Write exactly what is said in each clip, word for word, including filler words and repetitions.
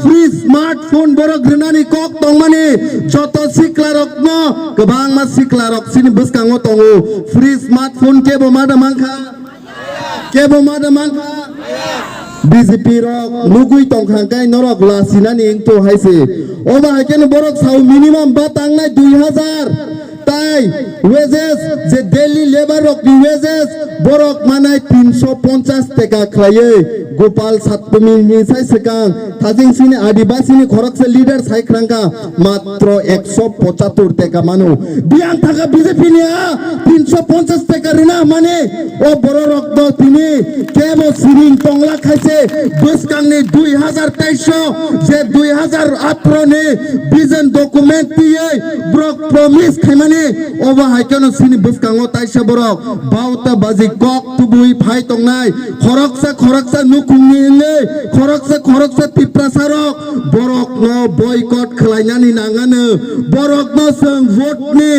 Free smartphone borok rwnani kok tongmani joto siklarokno, kwbangma siklarok chini bwskango tongo. Free smartphone kebo ma da mankha? Kebo ma da mankha? B J P rok nugui tongkha hwnkhe norok lasinani wngto hai se. Obo hai kheno borok sao minimum ba tangnai dui hazar. Tai wages je daily labour rokni wages borok manai tinsho ponchas teka khlaiwi Gopal Satpami ni sai swkang thajing sini Adibasi ni khoroksa leader sai khrangkha matro ekso pochatur teka mano. Biyang thaka B J P ni a tinsho ponchas teka rwna mani o borok rok do tini kebo siring tongla khaise bwskangni dui hazar teisho je dui hazar atro ni vision document tiyei borok promise khaimani obo hai kheno sini bwskango taisa borok bauta baji kok tubui phai tongnai khoroksa khoroksa nukhungni wngwi khoroksa khoroksa Tiprasa rok borokno boycott khlainani nangano borokno chwng vote ni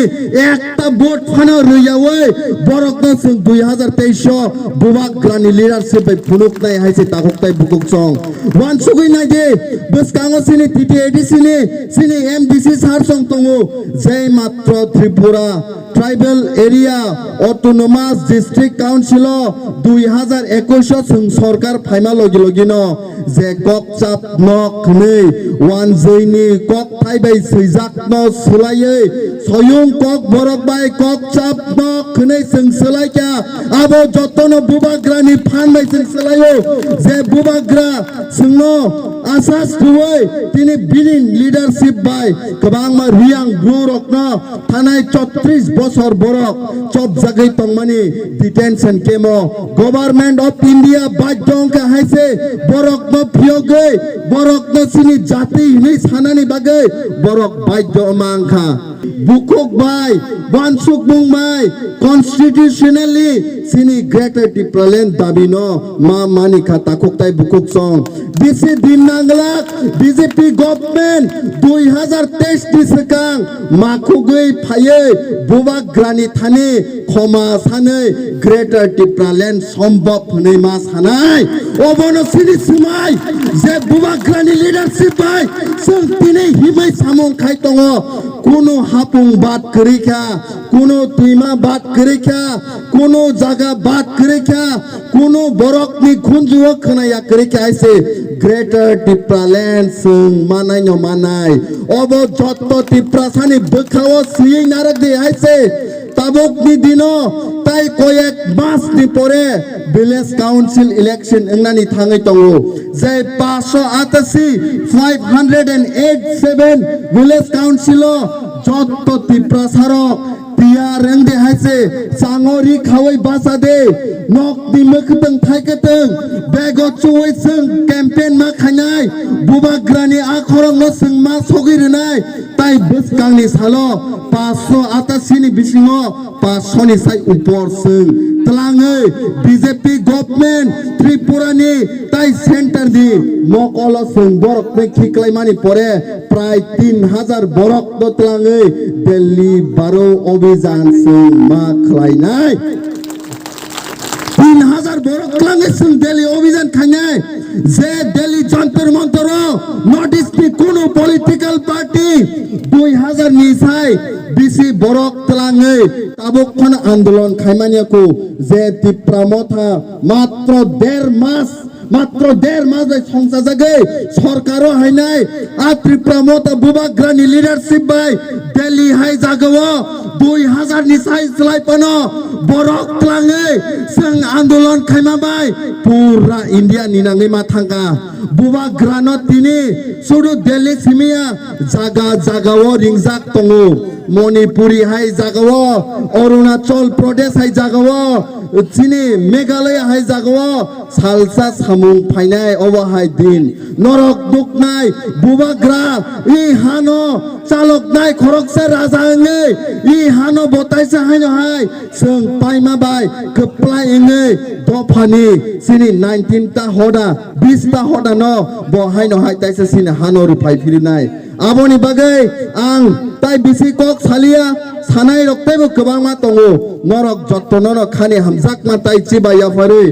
ekta vote phano rwyawi borokno chwng dui hazar teisho bubagrani leadership bai phunuknai hai se takhuk tai bukuk chwng. Wansugwi naidi, bwskango chini T T A D C ni, chini M D C sir chwng tongo, jai matro Tripura Tribal Area Autonomous District Council o dui hazar ekush o chwng sorkar phaima logi logi no je kok chap nok hwnwi wanjwi ni kok thai bai swijak no swlaiwi soyung kok borok bai kok chap nok hwnwi chwng swlai kha. Abo jotono bubagrani phan bai chwng swlaio je bubagra chwngno asas rwui tini bini leadership bai kwbangma riyang bru rokno thanai chotris bosor borok chopjagwi tongmani detention camp o Government of India badhyo wngkha hai se borokno phiyogwi borokno chini jati hwnwi sanani bagwi borok badhyo wngma wngkha. Bukhuk bai, wansukmung bai, constitutionally chini Greater Tipraland dabi no ma mani kha takhuk tai bukhuk song. Bisi din nanglak B J P government dui hazar teis ni swkang makhugwi phaiwi bubagrani thani khoma sanwi Greater Tipraland sombhob hwnwi ma sanai. Obono sini swmai je bubagrani leadership bai chwng tini himwi samung khai tongo. Kunu hapung bad kwrwi kha, kunu twima bad kwrwi kha, kunu jaga bad kwrwi kha, kunu borokni khunjuo khwnaya kwrwi kha hai se Greater Tipraland chwng manai no manai. Obo jotto Tiprasani bwkhao swiwi narwk di hai se. Tabukni dino tai koyek mas ni pore village council election wngnani thangwi tongo. Je paanch sho atasi, five hundred and eight seven village council o jotto Tiprasa rok tiyar wng de hai se, chango ri khawi basa de, nok ni mwkhwtwng thai kwtwng, bego chuwi chwng campaign ma khainai, bubagrani a khorokno chwng ma sogwi rwnai, tai bwskangni salo paanch sho atasi ni bisingo paanch sho ni sai upor chwng twlangwi B J P government Tripura ni tai center ni mokolo chwng borok twi khiklaimani pore prai tin hazar borok no twlangwi Delhi baro obijan chwng ma khlainai. Tin hazar borok twlangwi chwng Delhi obijan khainai. Je Delhi Jantar Mantar o North East ni kunu political party dui hazar ni sai bisi borok twlangwi tabuk phano andolon khaimani ya ku. Je Tipra Motha matro der mas Matro der mas bai songchajagwi sorkaro hainai a Tripura Motha bubagrani leadership bai Delhi hai jagao dui hazar ni sai chwlai phano borok twlangwi chwng andolon khaima bai pura India ni nangwi ma thangkha. Bubagrano tini sudu Delhi simiya jaga jagao ringjak tongo. Manipuri hai jagao, Arunachal Pradesh hai jagao, chini Meghalaya hai jagao, salsa samung phainai obo hai din. Norok duknai, bubagra, i hano chaloknai khoroksa raja wngwi, i hano botaisa haino hai, chwng paima bai kwplai wngwi dophani chini nineteen ta hoda, bis ta hoda no bo haino hai taisa chini hano rwphai phirinai. Aboni bagwi ang tai bisi kok saliya, sanai rok teibo kwbangma tongo. Norok jotto nono khani hamjakma tai chiba yapharwi